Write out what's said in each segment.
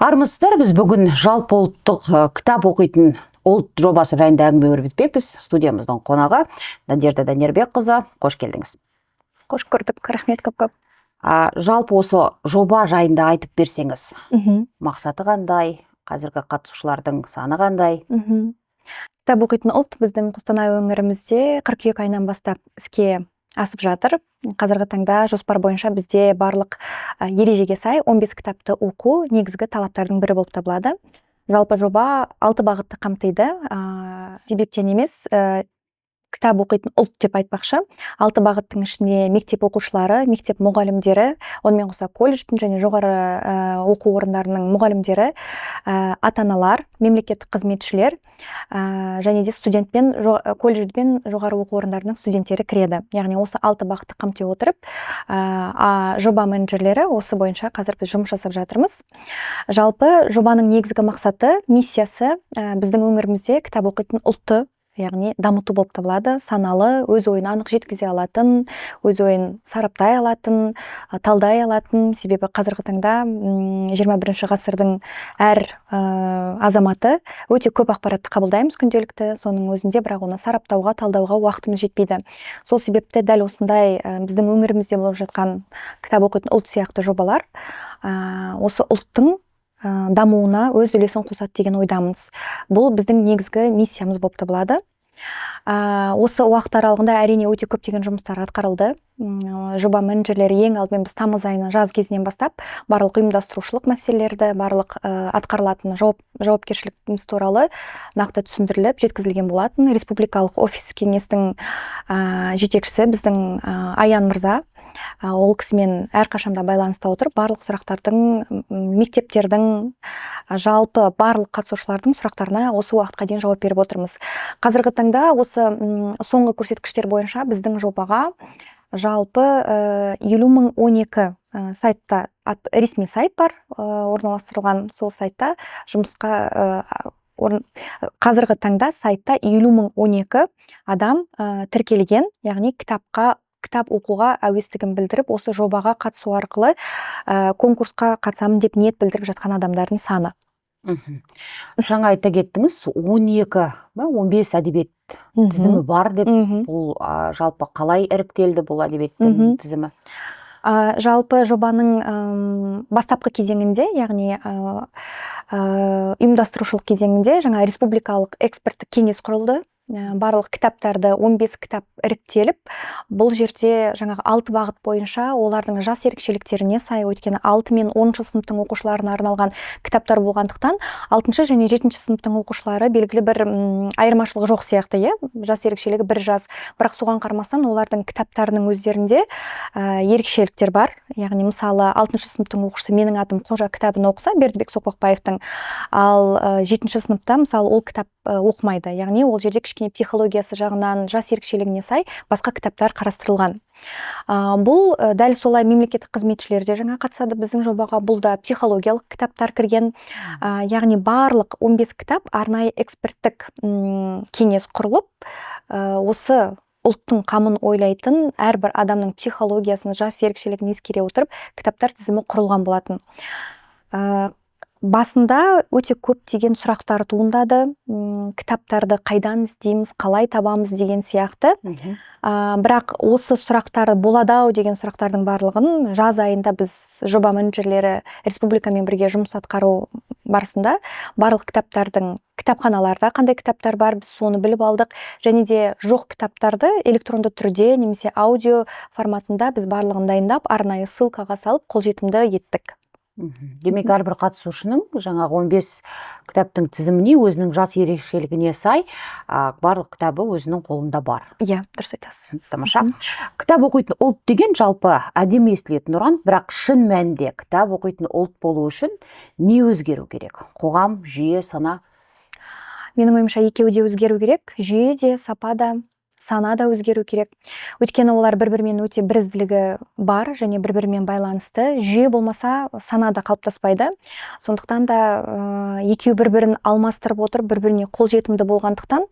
Армысыздар, біз бүгін жалпы ұлттық «Кітап оқитын ұлт» жобасы жайында әңгіме өрбітпекпіз. Студиямыздың қонағы Надежда Даниярбекқызы, қош келдіңіз. Қош көрдік, рахмет көп көп. Жалпы осы жоба жайында айтып берсеңіз. Мақсаты қандай, қазіргі қатысушылардың саны қандай? «Кітап оқитын ұлт» біздің Қостанай өңірімізде қыркүйек айынан бастап іске асып жатыр. Қазіргі таңда жоспар бойынша бізде барлық ережеге сай 15 кітапты оқу негізгі талаптардың бірі болып табылады. Жалпы жоба алты бағытты қамтиды. Себептен емес, «Кітап оқитын ұлт» деп айтпақшы, алты бағыттың ішінде мектеп оқушылары, мектеп мұғалімдері, онымен қоса колледждің және жоғары оқу орындарының мұғалімдері, ата аналар, мемлекеттік қызметшілер және де студент пен колледж бен жоғары оқу орындарының студенттері кіреді. Яғни осы алты бағытты қамти отырып, жоба менеджерлері осы бойынша қазір біз жұмыс жасап жатырмыз. Жалпы жобаның негізгі мақсаты, миссиясы біздің өңірімізде кітап оқитын ұлтты, яғни дамыту болып табылады. Саналы, өз ойын анық жеткізе алатын, өз ойын сараптай алатын, талдай алатын. Себебі қазіргі таңда 21 ғасырдың әр азаматы өте көп ақпаратты қабылдаймыз күнделікті, соның өзінде бірақ оны сараптауға, талдауға уақытымыз жетпейді. Сол себепті дәл осындай біздің өңірімізде болып жатқан «Кітап оқитын ұлт» сияқты жобалар осы ұлттың дамуына өз үлесін қосады деген ойдамыз. Бұл біздің негізгі миссиямыз болып табылады. Осы уақыт аралығында, әрине, өте көптеген жұмыстар атқарылды. Жоба менеджерлері ең алдымен біз тамыз айынан, жаз кезінен бастап барлық ұйымдастырушылық мәселелерді, барлық атқарылатын жауапкершілігіміз туралы нақты түсіндіріліп, жеткізілген болатын. Республикалық офис кеңестің жетекшісі біздің Аян мырза, ол кісімен әрқашанда байланыста отырып, барлық сұрақтардың, мектептердің, жалпы барлық қатысушылардың сұрақтарына осы уақытқа дейін жауап беріп отырмыз. Қазіргі таңда осы соңғы көрсеткіштер бойынша біздің жобаға жалпы 50 012 сайтта, ресми сайт бар орналастырылған, сол сайтта жұмысқа қазіргі таңда сайтта 50 012 адам тіркелген, яғни кітап оқуға әуестігін білдіріп, осы жобаға қатысу арқылы конкурсқа қатысамын деп ниет білдіріп жатқан адамдардың саны. Жаңа айта кеттіңіз, 12 ба, 15 әдебиет тізімі бар деп. Бұл жалпы қалай іріктелді бұл әдебиеттің тізімі? Жалпы жобаның бастапқы кезеңінде, яғни ұйымдастырушылық кезеңінде жаңа республикалық эксперттік кеңес құрылды. Барлық кітаптарды, 15 кітап іріктеліп, бұл жерде жаңағы алты бағыт бойынша олардың жас ерекшеліктеріне сай, өйткені 6 мен 10 сыныптың оқушыларына арналған кітаптар болғандықтан, алтыншы және жетінші сыныптың оқушылары белгілі бір айырмашылығы жоқ сияқты, иә, жас ерекшелігі бір жас, бірақ соған қарамастан олардың кітаптарының өздерінде ерекшеліктер бар. Яғни, мысалы, алтыншы сыныптың оқушысы «Менің атым Қожа» кітабын оқыса, Бердібек Соқпақбаевтың, ал жетінші сыныпта, мысалы, ол кітап оқымайды. Яғни ол жерде кішкене психологиясы жағынан, жас ерекшелігіне сай басқа кітаптар қарастырылған. Бұл дәл солай мемлекеттік қызметшілер де жаңа қатысады біздің жобаға, бұл да психологиялық кітаптар кірген. Яғни барлық 15 кітап арнайы эксперттік кеңес құрылып, осы ұлттың қамын ойлайтын әрбір адамның психологиясын, жас ерекшелігін ескере отырып, кітаптар тізімі құрылған болатын. Басында өте көптеген сұрақтар туындады: кітаптарды қайдан іздейміз, қалай табамыз деген сияқты. Бірақ осы сұрақтар болады ау деген сұрақтардың барлығын жаз айында біз, жоба менеджерлері, республикамен бірге жұмыс атқару барысында барлық кітаптардың, кітапханаларда қандай кітаптар бар, біз соны біліп алдық және де жоқ кітаптарды электронды түрде немесе аудио форматында біз барлығын дайындап, арнайы ссылкаға салып, қолжетімді еттік. Демек, әрбір қатысушының жаңағы 15 кітаптың тізіміне өзінің жас ерекшелігіне сай барлық кітабы өзінің қолында бар. Иә, дұрыс айтасыз. Тамаша. «Кітап оқитын ұлт» деген жалпы әдемі естілетін ұран, бірақ шын мәнінде кітап оқитын ұлт болу үшін не өзгеру керек? Қоғам, жүйе, сана? Менің ойымша, екеуі де өзгеру керек: жүйе де, сапа да, сана да өзгеру керек. Өйткені олар бір бірімен өте бірізділігі бар және бір бірімен байланысты. Жүйе болмаса, сана да қалыптаспайды. Сондықтан да екеуі бір бірін алмастырып отырып, бір біріне қолжетімді болғандықтан,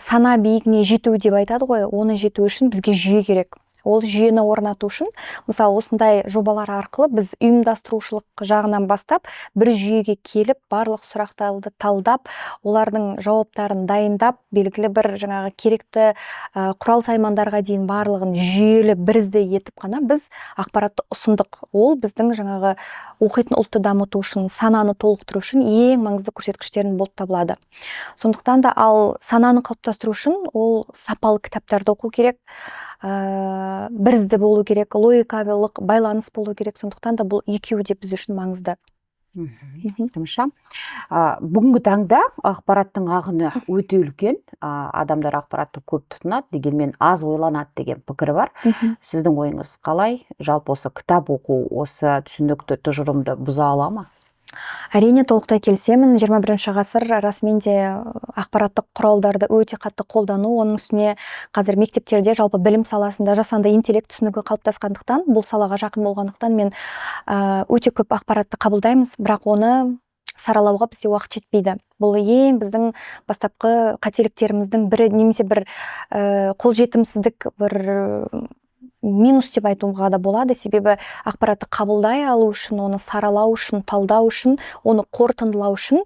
сана биігіне жету деп айтады ғой, оны жету үшін бізге жүйе керек. Ол жүйені орнату үшін, мысалы, осындай жобалар арқылы біз ұйымдастырушылық жағынан бастап бір жүйеге келіп, барлық сұрақтарды талдап, олардың жауаптарын дайындап, белгілі бір жаңағы керекті құрал саймандарға дейін барлығын жүйелі, бірізді етіп қана біз ақпаратты ұсындық. Ол біздің жаңағы оқитын ұлтты дамыту үшін, сананы толықтыру үшін ең маңызды көрсеткіштердің болып табылады. Сондықтан да, ал сананы қалыптастыру үшін ол сапалы кітаптарды оқу керек, бірізді болу керек, логикалық байланыс болу керек. Сондықтан да бұл екеуі де біз үшін маңызды. Тамаша. Бүгінгі таңда ақпараттың ағыны өте үлкен. Адамдар ақпаратты көп тұтынады, дегенмен аз ойланады деген пікір бар. Сіздің ойыңыз қалай? Жалпы осы кітап оқу осы түсінікті, тұжырымды бұза ала ма? Әрине, толықтай келісемін. 21 ғасыр расымен де ақпараттық құралдарды өте қатты қолдану, оның үстіне қазір мектептерде, жалпы білім саласында жасанды интеллект түсінігі қалыптасқандықтан, бұл салаға жақын болғандықтан, мен өте көп ақпаратты қабылдаймыз, бірақ оны саралауға бізде уақыт жетпейді. Бұл ең біздің бастапқы қателіктеріміздің бірі немесе бір қолжетімсіздік, бір минус деп айтуға да болады. Себебі ақпаратты қабылдай алу үшін, оны саралау үшін, талдау үшін, оны қорытындылау үшін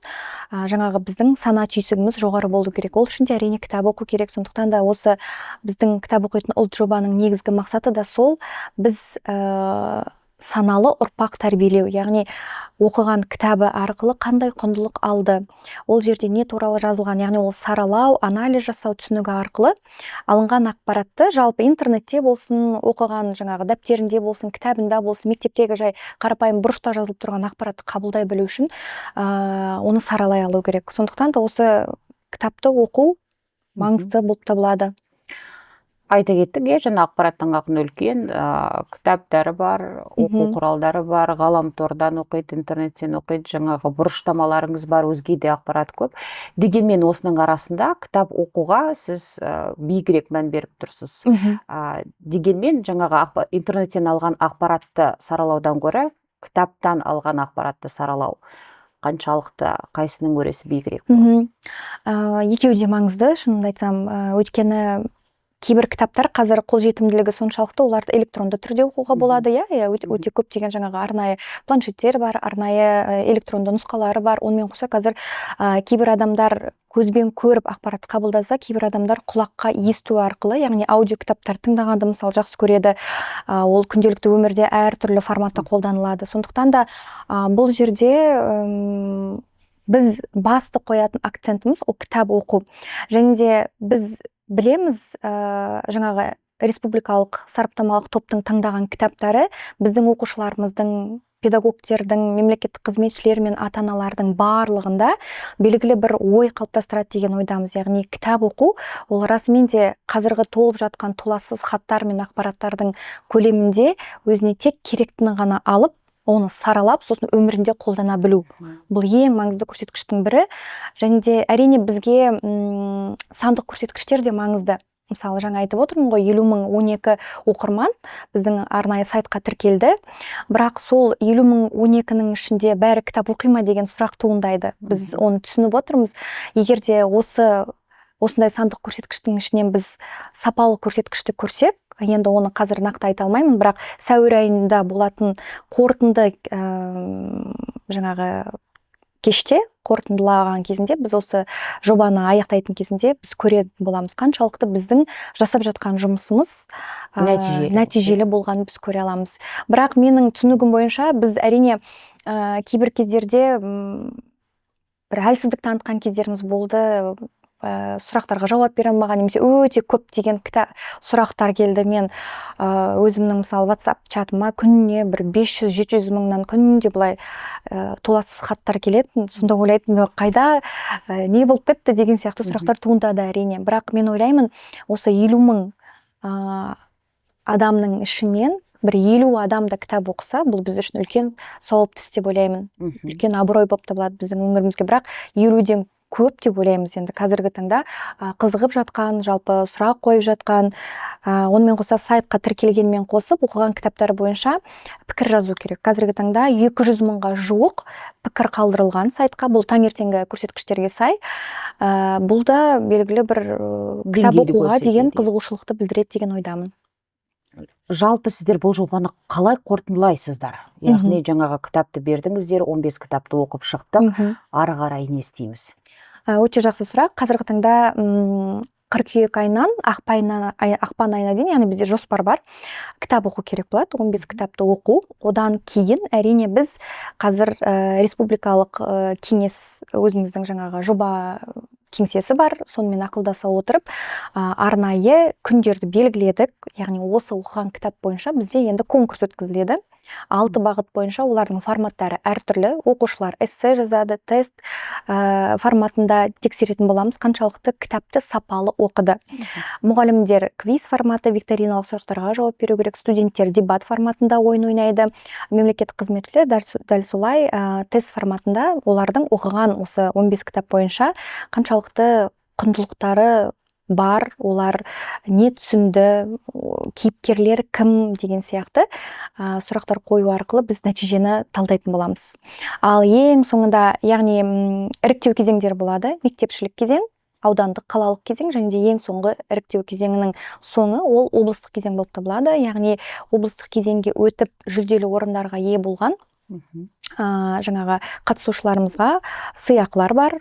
жаңағы біздің сана түйсігіміз жоғары болу керек. Ол үшін де, әрине, кітап оқу керек. Сондықтан да осы біздің «Кітап оқитын ұлт» жобаның негізгі мақсаты да сол: біз саналы ұрпақ тәрбиелеу, яғни оқыған кітабы арқылы қандай құндылық алды, ол жерде не туралы жазылған, яғни ол саралау, анализ жасау түсінігі арқылы алынған ақпаратты жалпы интернетте болсын, оқыған жаңағы дәптерінде болсын, кітабында болсын, мектептегі жай қарапайым бұрышта жазылып тұрған ақпаратты қабылдай білу үшін оны саралай алу керек. Сондықтан да осы кітапты оқу маңызды болып табылады. Айта кеттік, иә, жаңа ақпараттың ағыны үлкен, кітаптары бар, оқу құралдары бар, ғаламтордан оқиды, интернеттен оқиды, жаңағы бұрыштамаларыңыз бар, өзге де ақпарат көп. Дегенмен осының арасында кітап оқуға сіз биігірек мән беріп тұрсыз. Дегенмен жаңағы интернеттен алған ақпаратты саралаудан гөрі кітаптан алған ақпаратты саралау қаншалықты, қайсының өресі биігірек болады? Екеуі де маңызды, шынымды айтсам, өйткені кейбір кітаптар қазір қолжетімділігі соншалықты, оларды электронды түрде оқуға болады, иә, өте көптеген жаңағы арнайы планшеттер бар, арнайы электронды нұсқалары бар. Онымен қоса қазір кейбір адамдар көзбен көріп ақпаратты қабылдаса, кейбір адамдар құлаққа есту арқылы, яғни аудио кітаптар тыңдағанды, мысалы, жақсы көреді. Ол күнделікті өмірде әртүрлі форматта қолданылады. Сондықтан да бұл жерде біз басты қоятын акцентіміз ол кітап оқу. Және де біз білеміз, жаңағы республикалық сараптамалық топтың таңдаған кітаптары біздің оқушыларымыздың, педагогтердің, мемлекеттік қызметшілер мен ата аналардың барлығында белгілі бір ой қалыптастырады деген ойдамыз. Яғни кітап оқу ол расымен де қазіргі толып жатқан толассыз хаттар мен ақпараттардың көлемінде өзіне тек керектіні ғана алып, оны саралап, сосын өмірінде қолдана білу. Бұл ең маңызды көрсеткіштің бірі. Және де, әрине, бізге сандық көрсеткіштер де маңызды. Мысалы, жаңа айтып отырмын ғой, 50 012 оқырман біздің арнайы сайтқа тіркелді. Бірақ сол 50 012-нің ішінде бәрі кітап оқи ма деген сұрақ туындайды. Біз оны түсініп отырмыз. Егер де осындай сандық көрсеткіштің ішінен біз сапалы көрсеткішті көрсек, енді оны қазір нақты айта алмаймын, бірақ сәуір айында болатын қорытынды жаңағы кеште, қорытындылаған кезінде, біз осы жобаны аяқтайтын кезінде біз көретін боламыз, қаншалықты біздің жасап жатқан жұмысымыз нәтижелі. Нәтижелі болғанын біз көре аламыз. Бірақ менің түсінігім бойынша, біз, әрине, кейбір кездерде бір әлсіздік танытқан кездеріміз болды, сұрақтарға жауап бере алмаған немесе өте көптеген сұрақтар келді. Мен өзімнің, мысалы, WhatsApp чатыма күніне бір 500-700 мыңнан күнде былай толассыз хаттар келетін. Сонда ойлайтынмын: қайда, не болып кетті деген сияқты сұрақтар туындады, әрине. Бірақ мен ойлаймын, осы 50 000 адамның ішінен бір 50 адам да кітап оқыса, бұл біз үшін үлкен сауапты іс деп ойлаймын. Үлкен абырой болып табылады біздің өңірімізге. Бірақ 50-ден көп деп ойлаймыз. Енді қазіргі таңда қызығып жатқан, жалпы сұрақ қойып жатқан, онымен қоса сайтқа тіркелгенмен қосып оқыған кітаптары бойынша пікір жазу керек. Қазіргі таңда 200 мыңға жуық пікір қалдырылған сайтқа, бұл таңертеңгі көрсеткіштерге сай. Бұл да белгілі бір кітап деңгейді оқуға деген көрсетеді. қызығушылықты білдіреді деген ойдамын. Жалпы сіздер бұл жобаны қалай қорытындылайсыздар? Яғни жаңағы кітапты бердіңіздер, 15 кітапты оқып шықтық, ары қарай не істейміз? Өте жақсы сұрақ. Қазіргі таңда қыркүйек айынан ақпан айына дейін, яғни бізде жоспар бар, кітап оқу керек болады, 15 кітапты оқу. Одан кейін әрине біз қазір республикалық кеңес, өзіміздің жаңағы жоба кеңсесі бар, сонымен ақылдаса отырып, арнайы күндерді белгіледік. Яғни осы оқыған кітап бойынша бізде енді конкурс өткізіледі. 6 бағыт бойынша, олардың форматтары әртүрлі. Оқушылар эссе жазады, тест форматында тексеретін боламыз, қаншалықты кітапты сапалы оқыды. Мұғалімдер квиз форматы, викториналық сұрақтарға жауап беру керек, студенттер дебат форматында ойын ойнайды, мемлекеттік қызметшілер дәл солай, тест форматында олардың оқыған осы 15 кітап бойынша қаншалықты құндылықтары бар, олар не түсінді, кейіпкерлер кім деген сияқты сұрақтар қою арқылы біз нәтижені талдайтын боламыз. Ал ең соңында, яғни, іріктеу кезеңдері болады: мектепішілік кезең, аудандық, қалалық кезең және де ең соңғы іріктеу кезеңінің соңы ол облыстық кезең болып табылады. Яғни облыстық кезеңге өтіп, жүлделі орындарға ие болған жаңағы қатысушыларымызға сыйақылар бар.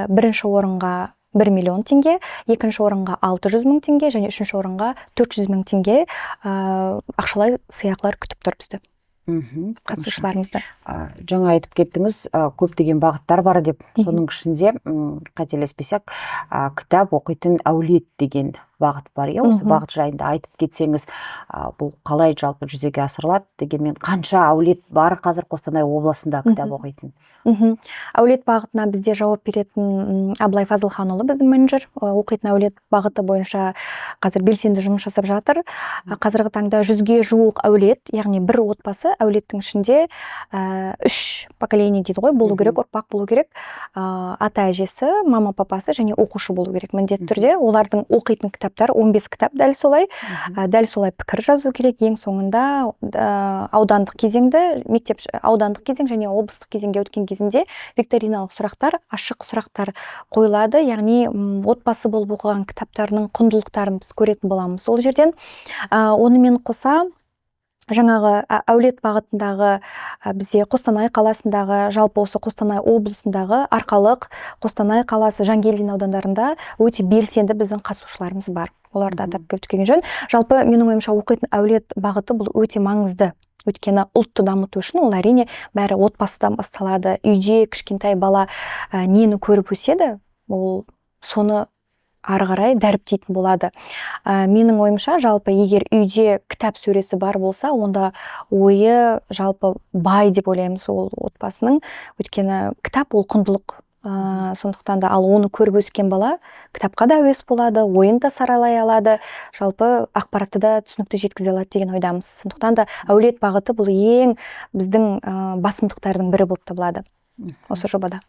Бірінші орынға 1 миллион теңге, екінші орынға 600 мың теңге және үшінші орынға 400 мың теңге ақшалай сыйақылар күтіп тұр бізді, қатысушыларымызды. Жаңа айтып кеттіңіз, көптеген бағыттар бар деп. Соның ішінде, қателеспесек, кітап оқитын әулет деген бағыт бар, иә? Осы бағыт жайында айтып кетсеңіз, бұл қалай жалпы жүзеге асырылады, дегенмен қанша әулет бар қазір Қостанай облысында кітап оқитын? Әулет бағытына бізде жауап беретін Абылай Фазылханұлы, біздің менеджер, оқитын әулет бағыты бойынша қазір белсенді жұмыс жасап жатыр. Қазіргі таңда 100-ге жуық әулет, яғни бір отбасы, әулеттің ішінде үш поколение дейді ғой, болу керек, ұрпақ болу керек. Ата әжесі, мама папасы және оқушы болу керек міндетті түрде. Олардың оқитын кітаптары 15 кітап дәл солай. Дәл солай пікір жазу керек. Ең соңында аудандық кезеңді, мектеп аудандық кезең және облыстық кезеңге өткен кезінде викториналық сұрақтар, ашық сұрақтар қойылады. Яғни отбасы болып оқыған кітаптарының құндылықтарын біз көретін боламыз сол жерден. Онымен қоса жаңағы әулет бағытындағы, бізде Қостанай қаласындағы, жалпы осы Қостанай облысындағы Арқалық, Қостанай қаласы, Жангелдин аудандарында өте белсенді біздің қатысушыларымыз бар. Оларды атап кеткен жөн. Жалпы менің ойымша, оқитын әулет бағыты бұл өте маңызды. Өйткені ұлтты дамыту үшін ол әрине бәрі отбасыдан басталады. Үйде кішкентай бала нені көріп өседі, ол соны ары қарай дәріптейтін болады. Менің ойымша, жалпы егер үйде кітап сөресі бар болса, онда ойы жалпы бай деп ойлаймыз ол отбасының. Өйткені кітап ол құндылық. Сондықтан да ал оны көріп өскен бала кітапқа да әуес болады, ойын да саралай алады, жалпы ақпаратты да түсінікті жеткізе алады деген ойдамыз. Сондықтан да әулет бағыты бұл ең біздің басымдықтардың бірі болып табылады осы жобада.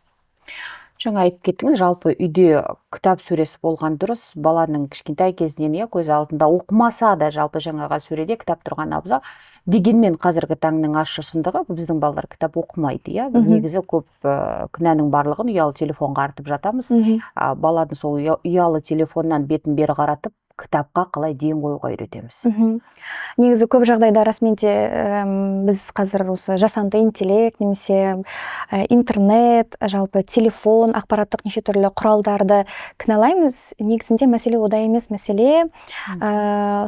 Жаңа айтып кеттіңіз, жалпы үйде кітап сөресі болған дұрыс, баланың кішкентай кезінен, иә, көз алдында оқымаса да, жалпы жаңағы сөреде кітап тұрған абзал. Дегенмен қазіргі таңның ащы шындығы, біздің балалар кітап оқымайды, иә. Негізі көп кінәнің барлығын ұялы телефонға артып жатамыз. Баланы сол ұялы телефоннан бетін бері қаратып, кітапқа қалай ден қоюға үйретеміз? Негізі көп жағдайда расымен де, біз қазір осы жасанды интеллект немесе интернет, жалпы телефон, ақпараттық неше түрлі құралдарды кінәлаймыз. Негізінде мәселе ода емес, мәселе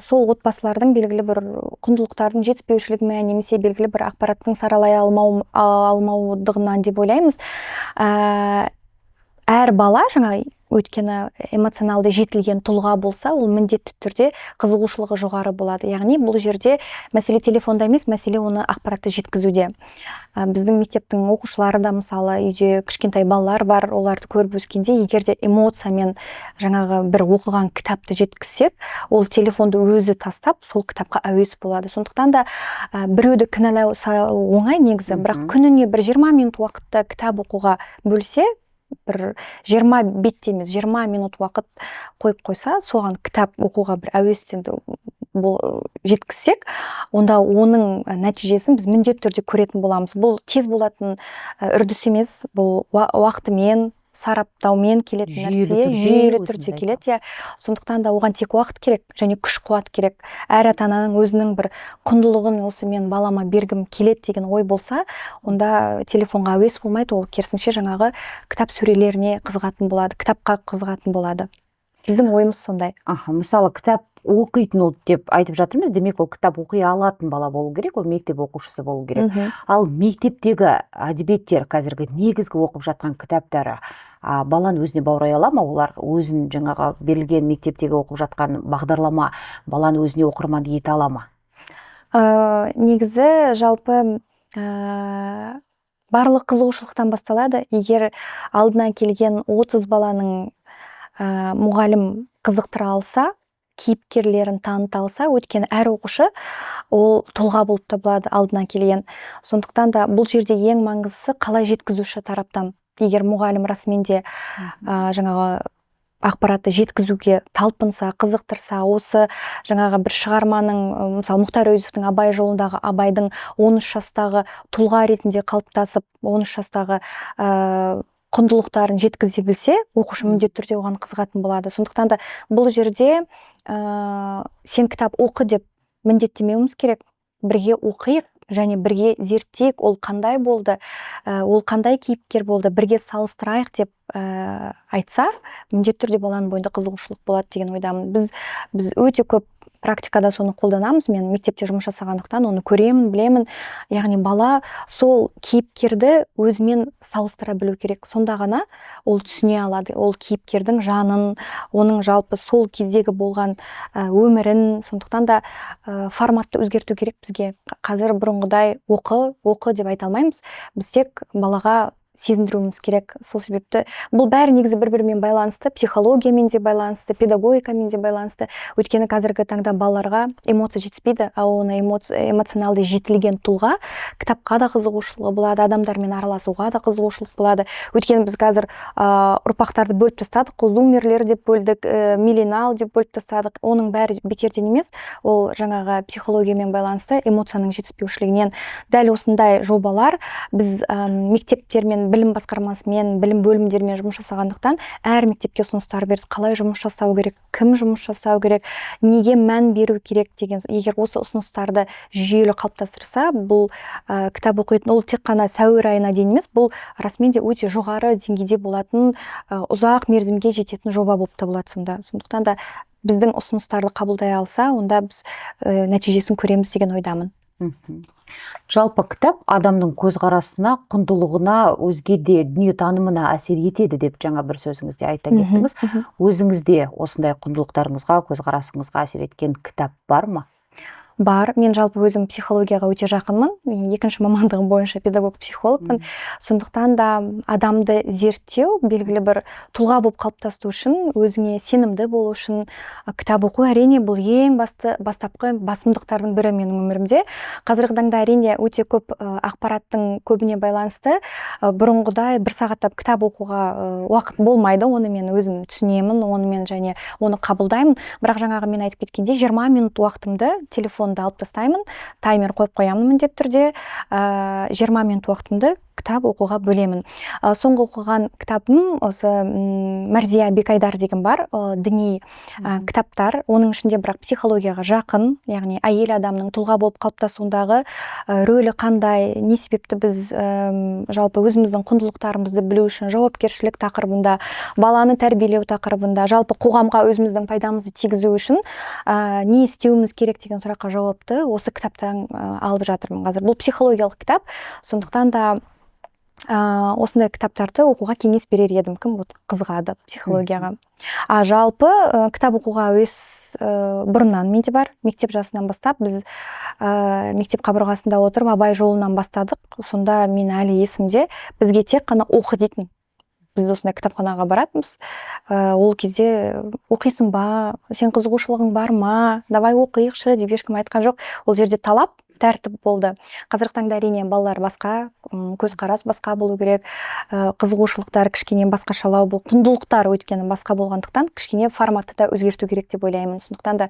сол отбасылардың белгілі бір құндылықтардың жетіспеушілігі ме немесе белгілі бір ақпараттың саралай алмаудығынан деп ойлаймыз. Әр бала жаңа, өйткені эмоционалды жетілген тұлға болса, ол міндетті түрде қызығушылығы жоғары болады. Яғни бұл жерде мәселе телефонда емес, мәселе оны ақпаратты жеткізуде. Біздің мектептің оқушылары да, мысалы, үйде кішкентай балалар бар, оларды көріп өскенде, егер де эмоциямен жаңағы бір оқыған кітапты жеткізсек, ол телефонды өзі тастап, сол кітапқа әуес болады. Сондықтан да біреуді кінәлау оңай негізі, бірақ күніне бір 20 минут уақытты кітап оқуға бөлсе, бір 20 бетте емес, 20 минут уақыт қойып қойса, соған кітап оқуға бір әуестенді бұл жеткізсек, онда оның нәтижесін біз міндетті түрде көретін боламыз. Бұл тез болатын үрдіс емес, бұл уақытымен Сараптаумен келетін Жүйелі нәрсе, түрде, жүйелі өзіңіз түрде айтып келеді, иә. Сондықтан да оған тек уақыт керек және күш қуат керек. Әр ата ананың өзінің бір құндылығын, осы мен балама бергім келеді деген ой болса, онда телефонға әуес болмайды, ол керісінше жаңағы кітап сөрелеріне қызығатын болады, кітапқа қызығатын болады. Біздің ойымыз сондай. Аха, мысалы, кітап оқитын ұлт деп айтып жатырмыз, демек, ол кітап оқи алатын бала болу керек, ол мектеп оқушысы болу керек. Ал мектептегі әдебиеттер, қазіргі негізгі оқып жатқан кітаптары баланы өзіне баурай ала ма? Олар өзін жаңағы берілген мектептегі оқып жатқан бағдарлама баланы өзіне оқырман ете ала ма? Негізі жалпы барлық қызығушылықтан басталады. Егер алдына келген 30 баланың мұғалім қызықтыра алса, кейіпкерлерін таныта алса, өйткені әр оқушы ол тұлға болып табылады алдына келген. Сондықтан да бұл жерде ең маңыздысы қалай жеткізуші тараптан. Егер мұғалім расымен де жаңағы ақпаратты жеткізуге талпынса, қызықтырса, осы жаңағы бір шығарманың, мысалы, Мұхтар Әуезовтің «Абай жолындағы» Абайдың 13 жастағы тұлға ретінде қалыптасып, 13 жастағы құндылықтарын жеткізе білсе, оқушы міндетті түрде оған қызығатын болады. Сондықтан да бұл жерде сен кітап оқы деп міндеттемеуіміз керек. Бірге оқиық және бірге зерттейік, ол қандай болды, ол қандай кейіпкер болды, бірге салыстырайық деп айтса, міндетті түрде баланың бойында қызығушылық болады деген ойдамын. Біз өте көп практикада соны қолданамыз. Мен мектепте жұмыс жасағандықтан, оны көремін, білемін. Яғни бала сол кейіпкерді өзімен салыстыра білу керек, сонда ғана ол түсіне алады ол кейіпкердің жанын, оның жалпы сол кездегі болған өмірін. Сондықтан да форматты өзгерту керек бізге. Қазір бұрынғыдай оқы, оқы деп айта алмаймыз, біз тек балаға сезіндіруіміз керек. Сол себепті бұл бәрі негізі бір бірімен байланысты, психологиямен де байланысты, педагогикамен де байланысты. Өйткені қазіргі таңда балаларға эмоция жетіспейді, ал оны эмоционалды жетілген тұлға кітапқа да қызығушылығы болады, адамдармен араласуға да қызығушылық болады. Өйткені біз қазір ұрпақтарды бөліп тастадық қой, зумерлер деп бөлдік, миллениал деп бөліп тастадық. Оның бәрі бекерден емес, ол жаңағы психологиямен байланысты, эмоцияның жетіспеушілігінен. Дәл осындай жобалар біз мектептермен, білім басқармасымен, білім бөлімдерімен жұмыс жасағандықтан, әр мектепке ұсыныстар бердік: қалай жұмыс жасау керек, кім жұмыс жасау керек, неге мән беру керек деген. Егер осы ұсыныстарды жүйелі қалыптастырса, бұл кітап оқитын ол тек қана сәуір айына дейін емес, бұл расымен де өте жоғары деңгейде болатын, ұзақ мерзімге жететін жоба болып табылады сонда. Сондықтан да біздің ұсыныстарды қабылдай алса, онда біз нәтижесін көреміз деген ойдамын. Жалпы кітап адамның көзқарасына, құндылығына, өзге де дүниетанымына әсер етеді деп жаңа бір сөзіңізде айта кеттіңіз. Өзіңізде осындай құндылықтарыңызға, көзқарасыңызға әсер еткен кітап бар ма? Бар. Мен жалпы өзім психологияға өте жақынмын. Мен екінші мамандығым бойынша педагог психологпын. Сондықтан да адамды зерттеу, белгілі бір тұлға болып қалыптасу үшін, өзіңе сенімді болу үшін кітап оқу, әрине, бұл ең басты, бастапқы басымдықтардың бірі менің өмірімде. Қазіргі таңда, әрине, өте көп ақпараттың көбіне байланысты бұрынғыдай бір сағаттап кітап оқуға уақыт болмайды. Оны мен өзім түсінемін, оны мен және оны қабылдаймын. Бірақ жаңағы мен айтып кеткендей, 20 минут уақытымды, телефонды алып тастаймын, таймер қойып қоямын міндетті түрде, 20 минут уақытымды кітап оқуға бөлемін. Соңғы оқыған кітабым осы Мәрзия Бекайдар деген бар, діни кітаптар, оның ішінде бірақ психологияға жақын, яғни әйел адамның тұлға болып қалыптасуындағы рөлі қандай, не себепті біз жалпы өзіміздің құндылықтарымызды білу үшін жауапкершілік тақырыбында, баланы тәрбиелеу тақырыбында, жалпы қоғамға өзіміздің пайдамызды тигізу үшін не істеуіміз керек деген сұраққа жауапты осы кітаптан алып жатырмын қазір. Бұл психологиялық кітап, сондықтан да осындай кітаптарды оқуға кеңес берер едім, кім вот қызығады психологияға. А жалпы кітап оқуға әуес бұрыннан менде бар. Мектеп жасынан бастап біз мектеп қабырғасында отырып «Абай жолынан» бастадық. Сонда мен әлі есімде, бізге тек қана оқы дейтін. Біз осындай кітапханаға баратынбыз. Ол кезде оқисың ба, сен қызығушылығың бар ма, давай оқиықшы деп ешкім айтқан жоқ. Ол жерде талап, тәртіп болды. Қазіргі таңда, әрине, балалар басқа, көзқарас басқа болу керек, қызығушылықтар кішкене басқашалау, бұл құндылықтар өйткені басқа болғандықтан, кішкене форматты да өзгерту керек деп ойлаймын. Сондықтан да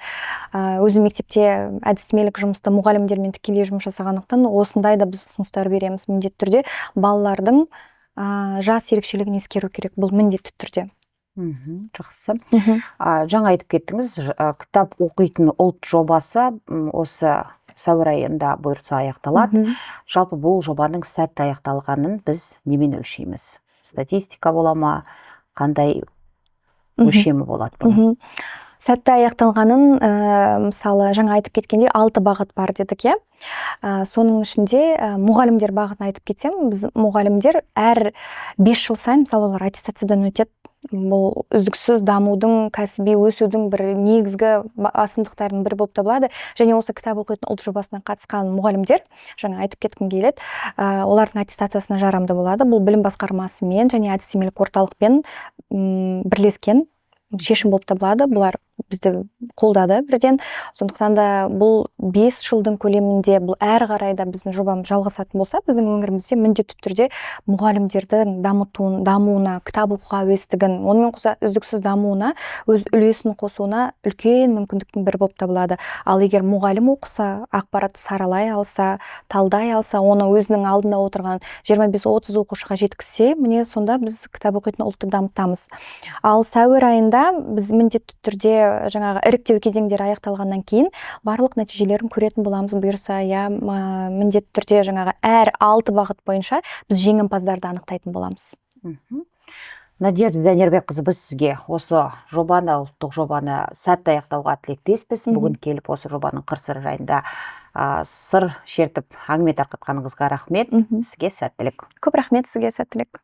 өзім мектепте әдістемелік жұмысты мұғалімдермен тікелей жұмыс жасағандықтан, осындай да біз ұсыныстар береміз. Міндетті түрде балалардың Жас ерекшелігін ескеру керек, бұл міндетті түрде. Жақсы. Жаңа айтып кеттіңіз, «Кітап оқитын ұлт» жобасы осы сәуір айында, бұйыртса, аяқталады. Жалпы, бұл жобаның сәтті аяқталғанын біз немен өлшейміз? Статистика бола ма, қандай өлшемі болады бұның? Сәтті аяқталғанын, мысалы, жаңа айтып кеткендей, алты бағыт бар дедік, иә. Соның ішінде мұғалімдер бағытын айтып кетсем, біз мұғалімдер әр 5 жыл сайын, мысалы, олар аттестациядан өтеді. Бұл үздіксіз дамудың, кәсіби өсудің бір негізгі басымдықтарының бірі болып табылады. Және осы «Кітап оқитын ұлт» жобасына қатысқан мұғалімдер, жаңа айтып кеткім келеді, олардың аттестациясына жарамды болады. Бұл білім басқармасымен және әдістемелік орталықпен бірлескен шешім болып табылады. Бұлар бізді қолдады бірден. Сондықтан да бұл 5 жылдың көлемінде, бұл әрі қарай да біздің жобамыз жалғасатын болса, біздің өңірімізде міндетті түрде мұғалімдердің дамуына, кітап оқуға әуестігін, онымен қоса үздіксіз дамуына өз үлесін қосуына үлкен мүмкіндіктің бірі болып табылады. Ал егер мұғалім оқыса, ақпаратты саралай алса, талдай алса, оны өзінің алдында отырған 25-30 оқушыға жеткізсе, міне, сонда біз кітап оқитын ұлтты дамытамыз. Ал сәуір айында біз міндетті түрде жаңағы іріктеу кезеңдері аяқталғаннан кейін барлық нәтижелерін көретін боламыз, бұйырса, иә. Міндетті түрде жаңағы әр алты бағыт бойынша біз жеңімпаздарды анықтайтын боламыз. Надежда Даниярбекқызы, біз сізге осы жобаны, ұлттық жобаны сәтті аяқтауға тілектеспіз. Бүгін келіп, осы жобаның қыр сыры жайында сыр шертіп, әңгіме тарқатқаныңызға рахмет. Сізге сәттілік. Көп рахмет сізге, сәттілік.